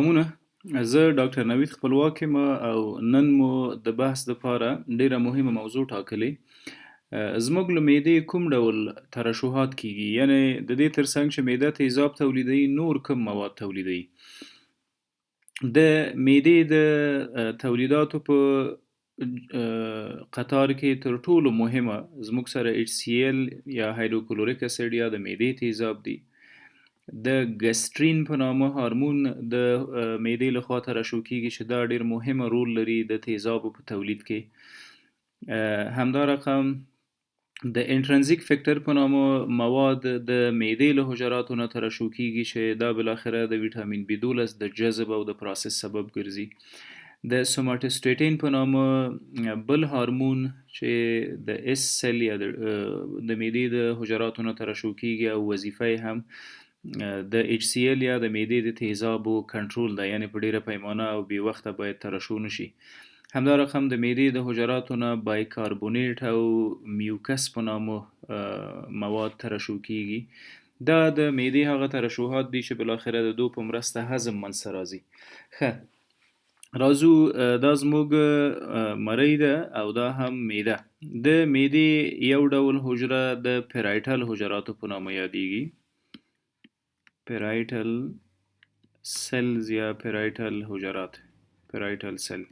سلامونه، زه ډاکټر نوید خپلواک یم او نن مو د بحث دپاره ډېره مهمه موضوع ټاکلې. زموږ له معدې کوم ډول ترشحات کېږي، یعنې د دې ترڅنګ چې معده تیزاب تولیدوي، نور کوم مواد تولیدوي. د معدې د تولیداتو په قطار کې تر ټولو مهمه زموږ سره اچ سي ال یا هایدروکلوریک اسید یا د معدې تیزاب دي. د ګسټرین په نامه هارمون د معدې لخوا ترشح کیږي چې دا ډیر مهمه رول لري د تیزابو په تولید کې. همدا رقم د انټرنزیک فکټر په نامه مواد د معدې له حجراتو نه ترشح کیږي چې دا بالاخره د ویټامین بي 12 د جذب او د پروسس سبب ګرځي. د سوماټوسټیټین په نامه بل هارمون چې د اس سیل یا د معدې د حجراتو نه ترشح کیږي او وظیفه یې هم د اچ سي ال یا د معدې د تیزابو کنټرول ده، یعنې په ډیره پیمانه او بې وخته باید ترشح نشي. همدا رقم د معدې د حجراتو نه بایکاربونیټ او میوکس په نامه مواد ترشح کیږي. دا د معدې هغه ترشحات دي چې بالاخره د دو په مرسته هضم منځته راځي. ښه راځو، دا زموږ مرۍ ده او دا هم معده. د معدې یو ډول حجره د پیرایټل حجراتو په نامه یادیږي، پیرایټل سیلز یا پیرایټل حجرات، پیرایټل سیل.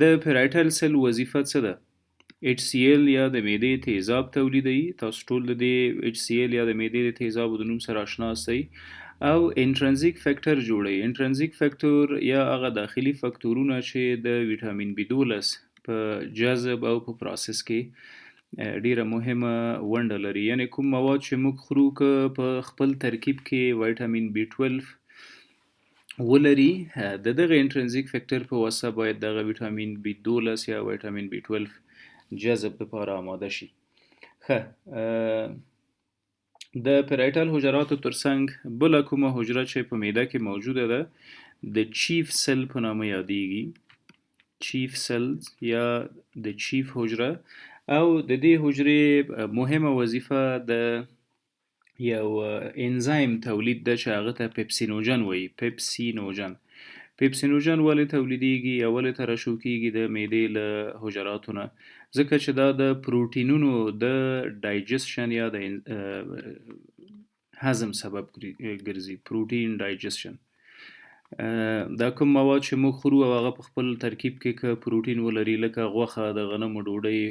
د پیرایټل سیل وظیفه څه ده؟ اچ سي ال یا د معدې تیزاب تولیدوي. تاسو ټول د دې اچ سي ال یا د معدې د تیزابو د نوم سره آشنا یاستئ. او انټرنزیک فکټر جوړوي. انټرنزیک فکټور یا هغه داخلي فکتورونه چې د ویټامین بي 12 په جذب او په پروسس کې ډیره مهمه ونډه لري. یعنې کوم مواد چې موږ خورو که په خپل ترکیب کې ویټامین بي 12 ولري، د دغه انټرنزیک فکټر په واسطه باید دغه ویټامین بي 12 یا ویټامین بي 12 جذب لپاره آماده شي. ښه، د پیرایټل حجراتو ترڅنګ بله کومه حجره چې په معده کې موجوده ده د چیف سیل په نامه یادیږي، چیف سیلز یا د چیف حجره. او د دې حجرې مهمه وظیفه د یو انزایم تولید ده چې هغه ته پیپسینوجن وایي. پیپسینوجن، پیپسینوجن ولې تولیدیږي یا ولې ترشح کیږي د معدې له حجراتو نه؟ ځکه چې دا د پروټینونو د ډایجسشن یا د هضم سبب ګرځي، پروټین ډایجسشن. دا کوم مواد چې موږ خورو او هغه په خپل ترکیب کې که پروټین ولري، لکه غوښه، د غنمو ډوډۍ،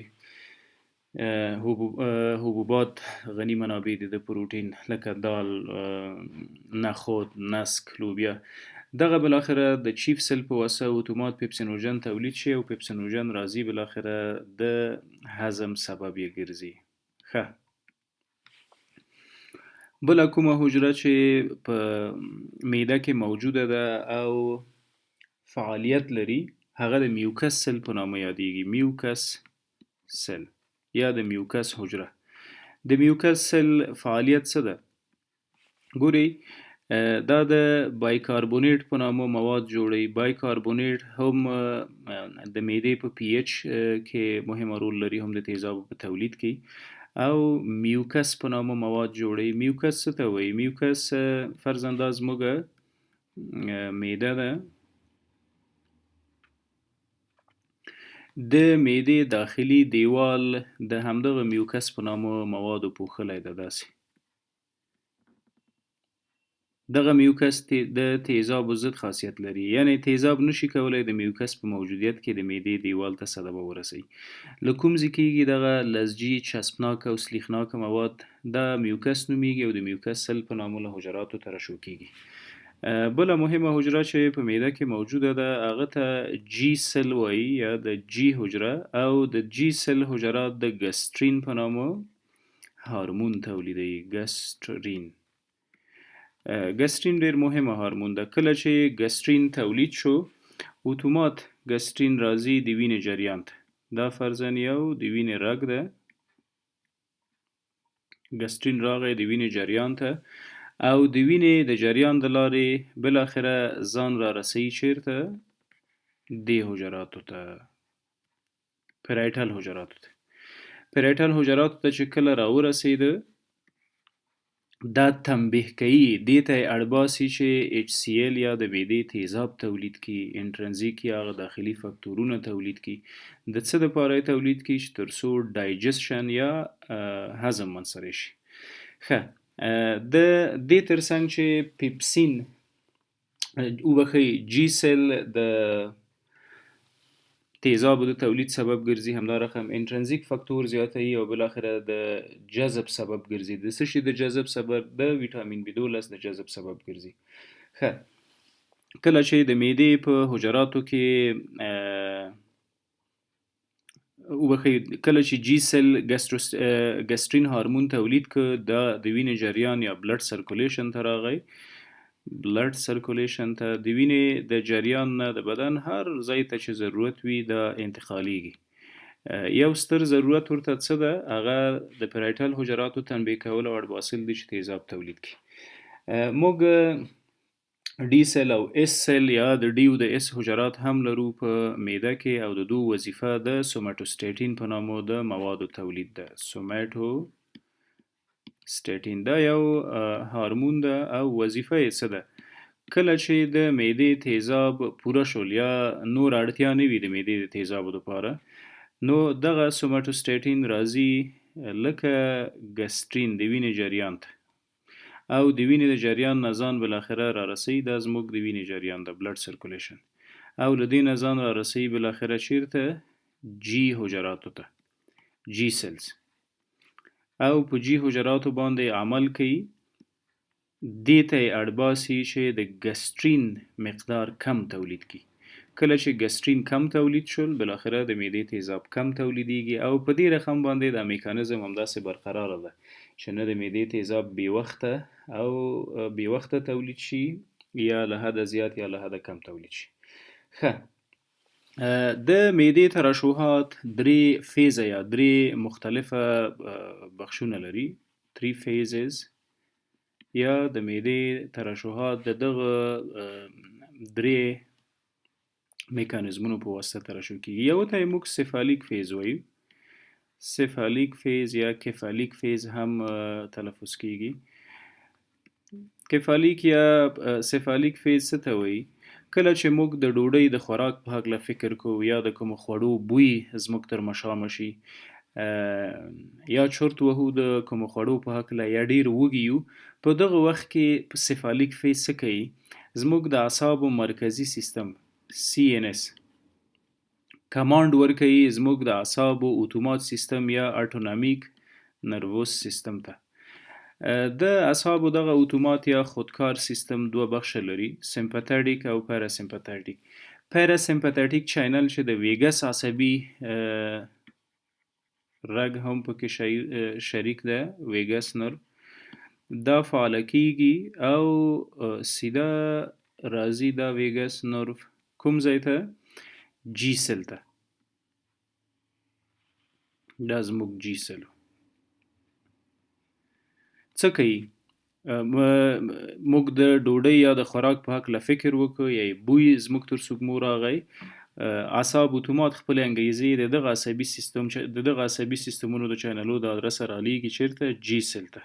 حبوبات غني منابع دي د پروټین، لکه دال، نخود، نسک، لوبیا. دغه بالاخره د چیف سیل په واسطه اتومات پیپسینوجن تولید شي او پیپسینوجن راځي بالاخره د هضم سبب یې ګرځي. ښه، بله کومه حجره چې په معده کې موجوده ده او فعالیت لري هغه د میوکس سیل په نامه یادیږي، میوکس سیل یا د میوکس حجره. د میوکس سیل فعالیت څه ده؟ ګورئ، دا د بایکاربونیټ په نامه مواد جوړوي. بایکاربونیټ هم د معدې په پی اچ کې مهمه رول لري، هم د تیزابو په تولید کې. او میوکس په نامه مواد جوړوي. میوکس څه ته وایي؟ میوکس فرضاً دا زموږ معده ده، د معدې داخلي دیوال د همدغه میوکس په نامه موادو پوښلی ده. داسې دغه میوکس د تیزابو ضد خاصیت لري، یعنې تیزاب نشي کولی د میوکس په موجودیت کې د معدې دیوال ته صدمه ورسوي. له کوم ځای کېږي دغه لزجي، چسپناک او سلیخناک مواد؟ دا میوکس نومیږي او د میوکس سل په نامه له حجراتو ترشح کېږي. بله مهمه حجره چې په معده کې موجوده ده هغه ته جي سل وایي یا د جي حجره. او د جي سل حجرات د ګسټرین په نامه هارمون تولیدوي، ګسټرین. ګسټرین ډیر مهمه هارمون ده. کله چې ګسټرین تولید شو، اتومات ګسټرین راځي د وینې جریان ته. دا فرضاً یو د وینې رګ ده، ګسټرین راغی د وینې جریان ته او د وینې د جریان د لارې بالاخره ځان را رسوي چیرته؟ دې حجراتو ته، پیرایټل حجراتو ته. پیرایټل حجراتو ته چې کله راورسېده، دا تنبیه کوي، دې ته یې اړباسي چې اچ سی ایل یا د معدې تیزاب تولید کړي، انټرنزیک یا هغه داخلي فکتورونه تولید کړي. د څه دپاره یې تولید کړي؟ چې تر څو ډایجسشن یا هضم منځته راشي. ښه، د دې ترڅنګ چې پیپسین وبخښئ جي سیل د تیزابو د تولید سبب ګرځي، همدا رقم انټرنزیک فکتور زیاتوي او بالاخره د جذب سبب ګرځي. د څه شي د جذب سبب؟ د ویټامین بي 12 د جذب سبب ګرځي. ښه، کله چې د معدې په حجراتو کې وبخښئ کله چې جي سیل ګسټرین هارمون تولید که، دا د وینې جریان یا بلډ سرکولیشن ته راغی، بلډ سرکولیشن ته د وینې د جریان نه د بدن هر ځای ته چې ضرورت وي دا انتقالیږي. یو ستر ضرورت ورته څه ده؟ هغه د پرایټل حجراتو تنبیه کول او اړباسل دي چې تیزاب تولید کړي. موږ ډي سیل او اس سیل یا د ډي او د اس حجرات هم لرو په معده کې، او د دوو وظیفه د سوماټوسټاټین په نامه د موادو تولید ده. سوماټوسټاټین دا یو هارمون ده او وظیفه یې څه ده؟ کله چې د معدې تیزاب پوره شول یا نور اړتیا نه وي د معدې د تیزابو دپاره، نو دغه سوماټوسټاټین راځي لکه ګسټرین د وینې جریان ته، او د وینې د جریان نه ځان بالاخره رارسوي. دا زموږ د وینې جریان ده، بلډ سرکولیشن، او له دې نه ځان رارسوي بالاخره چیرته؟ جي حجراتو ته، جي سیلز، او په جي حجراتو باندې عمل کوي. دې ته یې اړباسي چې د ګسټرین مقدار کم تولید کړي. کله چې ګسټرین کم تولید شول، بالاخره د معدې تیزاب کم تولیدیږي، او په دې رقم باندې دا میکانیزم همداسې برقراره ده چې نه د معدې تیزاب بې وخته او بې وخته تولید شي، یا له حده زیات یا له حده کم تولید شي. ښه، د معدې ترشحات درې فیزه یا درې مختلفه بخشونه لري، 3 phases، یا د معدې ترشحات د دغه درې میکانیزمونو په واسطه ترشح کیږي. یو ته یې موږ سفالیک فیز وایو، سفالیک فیز یا کفالیک فیز هم تلفظ کیږي. کفالیک یا سفالیک فیز څه ته وایي؟ کله چې موږ د ډوډۍ د خوراک په هکله فکر کوو، یا د کومو خوړو بوی زموږ تر مشامه شي، یا چرت وهو د کومو خوړو په هکله، یا ډېر وږي یو، په دغه وخت کې سفالیک فیز څه کوي؟ زموږ د اعصابو مرکزي سیستم سی ان اس کمانډ ورکوي زموږ د اعصابو اتومات سیستم یا اټونامیک نروس سیستم ته. د اعصابو دغه اتومات یا خودکار سیستم دوه بخشه لري، سمپاتیک او پاراسمپاتیک. پاراسمپاتیک چینل چې د ویګس عصبي رګ هم پکې شریک ده، ویګس نرو، دا فعاله کیږي او سیده راځي دا ویګس نرو کوم ځای ته؟ جي سیل ته. دا زموږ جي سیل څه کوي؟ موږ د ډوډۍ یا د خوراک په هکله فکر وکړو، یا یې بوی زموږ تر سوږمو راغی، اعصاب اتومات خپلې انګیزې د دغه عصبي سیستم د دغه عصبي سیستمونو د چینلو د ادرسه رالیږي چیرته؟ جي سیل ته.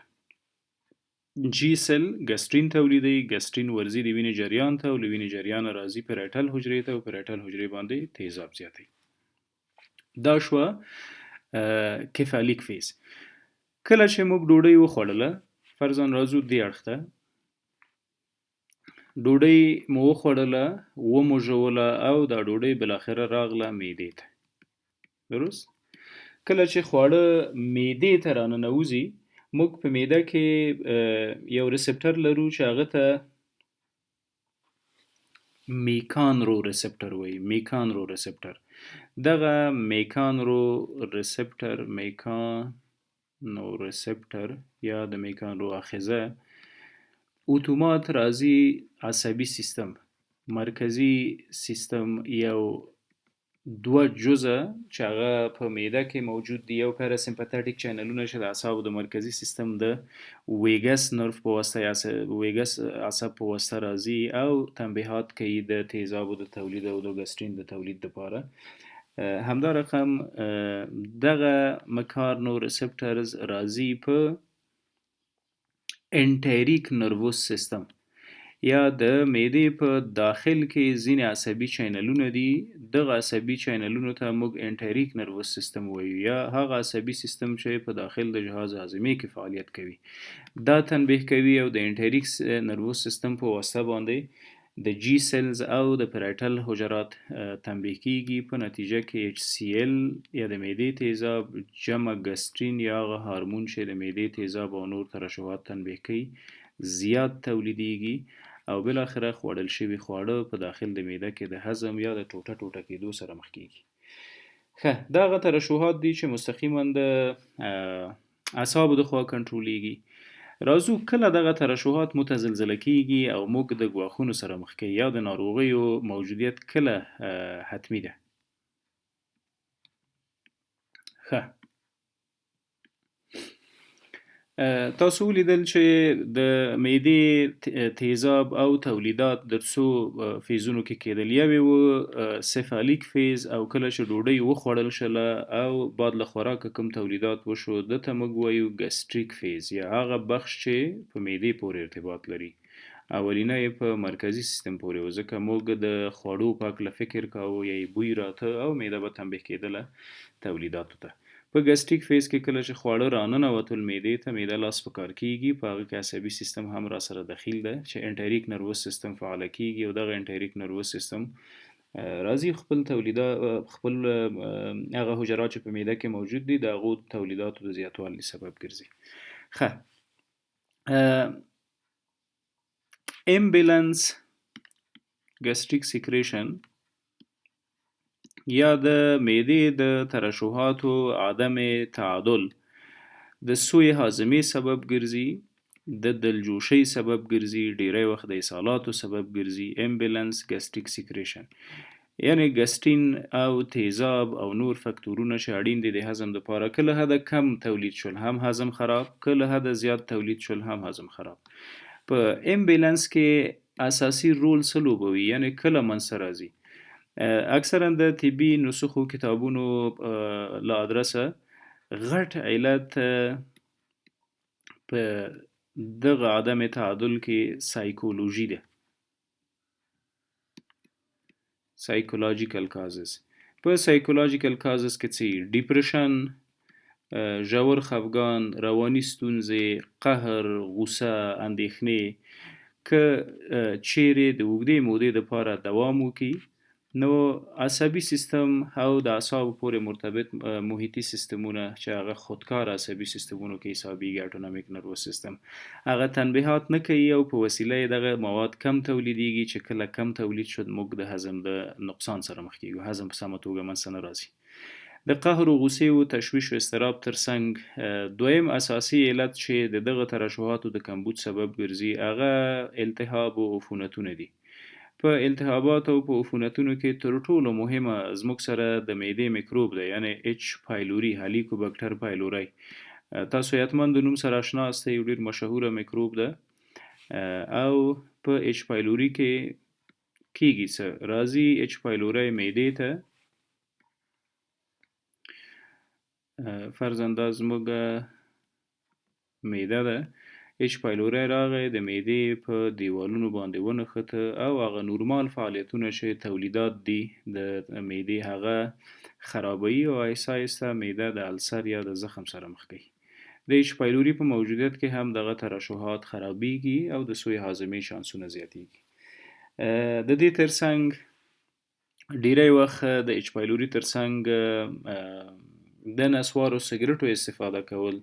جي سیل ګسټرین تولیدوي، ګسټرین ورځي د وینې جریان ته، او له وینې جریانه راځي پرایټل حجرې ته، او پرایټل حجرې باندې تیزاب زیاتوي. دا شوه کفالیک فیز. کله چې موږ ډوډۍ وخوړله، فرضاً راځو دې اړخ ته، ډوډۍ مو وخوړله، ومو ژوله، او دا ډوډۍ بالاخره راغله معدې ته. درست؟ کله چې خواړه معدې ته راننوځي، موږ په معده کې یو ریسپټر لرو چې هغه ته میکانرو ریسپټر وایي. میکانرو ریسپټر، دغه میکانرو ریسپټر، میکانو ریسپټر یا د میکانرو آخذه اتومات راځي عصبي سیستم، مرکزي سیستم، یو دوه جزء چې هغه په معده کې موجود دي، یو پاراسمپاتیک چینلونه چې د اعصابو د مرکزي سیستم د ویګس نرف په واسطه یا ویګس عصب په واسطه راځي او تنبیهات کوي د تیزابو د تولید او د ګسټرین د تولید دپاره. همدا رقم دغه مکارنو ریسپټرز راځي په انټیریک نروس سیستم یا د معدې په داخل کې ځینې عصبي چینلونه دي، دغه عصبي چینلونو ته موږ انټیریک نروس سیستم وایو، یا هغه عصبي سیستم چې په داخل د جهاز هاضمې کې فعالیت کوي دا تنبیه کوي. او د انټیریک نروس سیستم په واسطه باندې د جی سیلز او د پرایټل حجرات تنبیه کیږي. په نتیجه کې اچ سی ال یا د معدې تیزاب جمع ګسټرین یا هغه هارمون چې د معدې تیزاب او نور ترشحات تنبیه کوي زیات تولیدیږي، او بالاخره خوړل شوي خواړه په داخل د معده کې د هضم یا د ټوټه ټوټه کېدو سره مخ کیږي. ښه، دا هغه ترشحات دي چې مستقیما د اعصابو د خوا کنټرولیږي. راځو کله دغه ترشحات متزلزله کیږي او موږ د ګواښونو سره مخ کوي یا د ناروغیو موجودیت کله حتمي ده. ښه، تاسو ولیدل چې د معدې تیزاب او تولیدات د څو فیزونو کې کېدل. یو یې و سفالیک فیز، او کله چې ډوډۍ وخوړل شله او بعد له خوراکه کوم تولیدات وشو ده ته موږ وایو ګسټریک فیز، یا هغه بخش چې په معدې پورې ارتباط لري. اولینه یې په مرکزي سیستم پورې و، ځکه موږ د خوړو په هکله فکر کاوه، یا یې بوی راته او معده به تنبیه کېدله تولیداتو ته. په ګسټریک فیز کې کله چې خواړه راننوتل معدې ته، معده لاس په کار کیږي، په هغه کې عصبي سیستم هم راسره دخیل ده چې انټریک نروس سیستم فعاله کیږي، او دغه انټریک نروس سیستم راځي خپل تولیدات، خپل هغه حجرات چې په معده کې موجود دي د هغو تولیداتو د زیاتوالي سبب ګرځي. ښه، امبیلنس ګسټریک سیکریشن یا د معدې د ترشحاتو عدم تعادل د سوء هاضمې سبب ګرځي، د دلجوشۍ سبب ګرځي، ډیری وخت د اسهالاتو سبب ګرځي. امبیلنس ګسټریک سیکریشن یعنی ګسټین او تیزاب او نور فکتورونه چې اړین دي د هضم دپاره، که له حده کم تولید شول هم هضم خراب، که له حده زیات تولید شول هم هضم خراب. په امبیلنس کې اساسي رول څه لوبوي، یعنی کله منځته راځي؟ اکثرا د طبي نسخو کتابونو له ادرسه غټ علت په دغه عدم تعادل کې سایکولوژي ده، سایکولوژیکل کازز. په سایکولوژیکل کازز کې څه؟ ډیپریشن، ژور خفګان، رواني ستونزې، قهر، غوسه، اندېښنې که چیرې د اوږدې مودې دپاره دوام وکړي نو عصبي سیستم او د اعصابو پورې مرتبط محیطي سیستمونه چې هغه خودکار عصبي سیستمونو کې حسابیږي، اټونومیک نروس سیستم، هغه تنبیهات نه کوي او په وسیله یې دغه مواد کم تولیدیږي چې کله کم تولید شد موږ د هضم د نقصان سره مخ کیږو، هضم په سمه توګه منځته نه راځي. د قهر و غوسې و تشویش و اضطراب ترڅنګ دویم اساسي علت چې د دغه ترشحاتو د کمبود سبب ګرځي هغه التهاب و عفونتونه دي. په التهاباتو او په عفونتونو کې تر ټولو مهمه زموږ سره د معدې میکروب دی، یعنی اچ پایلوري، هلیکوبکټر پایلوري. تاسو حتما د نوم سره آشنا یاستئ، یو ډېر مشهوره میکروب ده. او په اچ پایلوري کې کیږي څه؟ راځي اچ پایلوري معدې ته، فرضاً دا زموږ معده ده، اچ پایلوری راغی د معدې په دیوالونو باندې ونښته او هغه نورمال فعالیتونه چې تولیدات دي د معدې هغه خرابوي او آهسته آهسته معده د السر یا د زخم سره مخ کوي. د اچ پایلوري په موجودیت کې هم دغه ترشحات خرابیږي او د سوء هاضمې چانسونه زیاتیږي. د دې ترڅنګ ډیری وخت د اچ پایلوري ترڅنګ د نسوارو سګرټو استفاده کول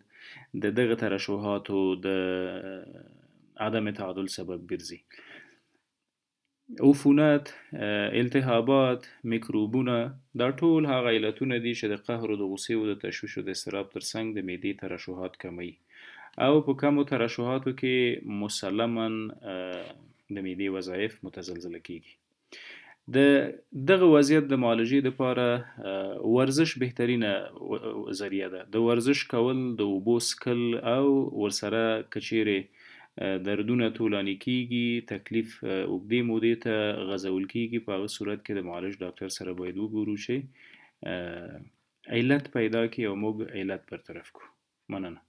د دغه ترشحاتو د عدم تعادل سبب ګرځي. عفونت، التهابات، میکروبونه، دا ټول هغه علتونه دي چې د قهر او د غوسې او د تشویش او د اضطراب ترڅنګ د معدې ترشحات کموي او په کمو ترشحاتو کې مسلما د معدې وظایف متزلزله کیږي. د دغه وضعیت د معالجې دپاره ورزش بهترینه ذریعه ده. د ورزش کول، د اوبو څښل او ورسره که چیرې دردونه طولاني کیږي، تکلیف اوږدې مودې ته غځول کیږي، په هغه صورت کې د معالج ډاکټر سره باید وګورو چې علت پیدا کړي او موږ علت برطرف کړو. مننه.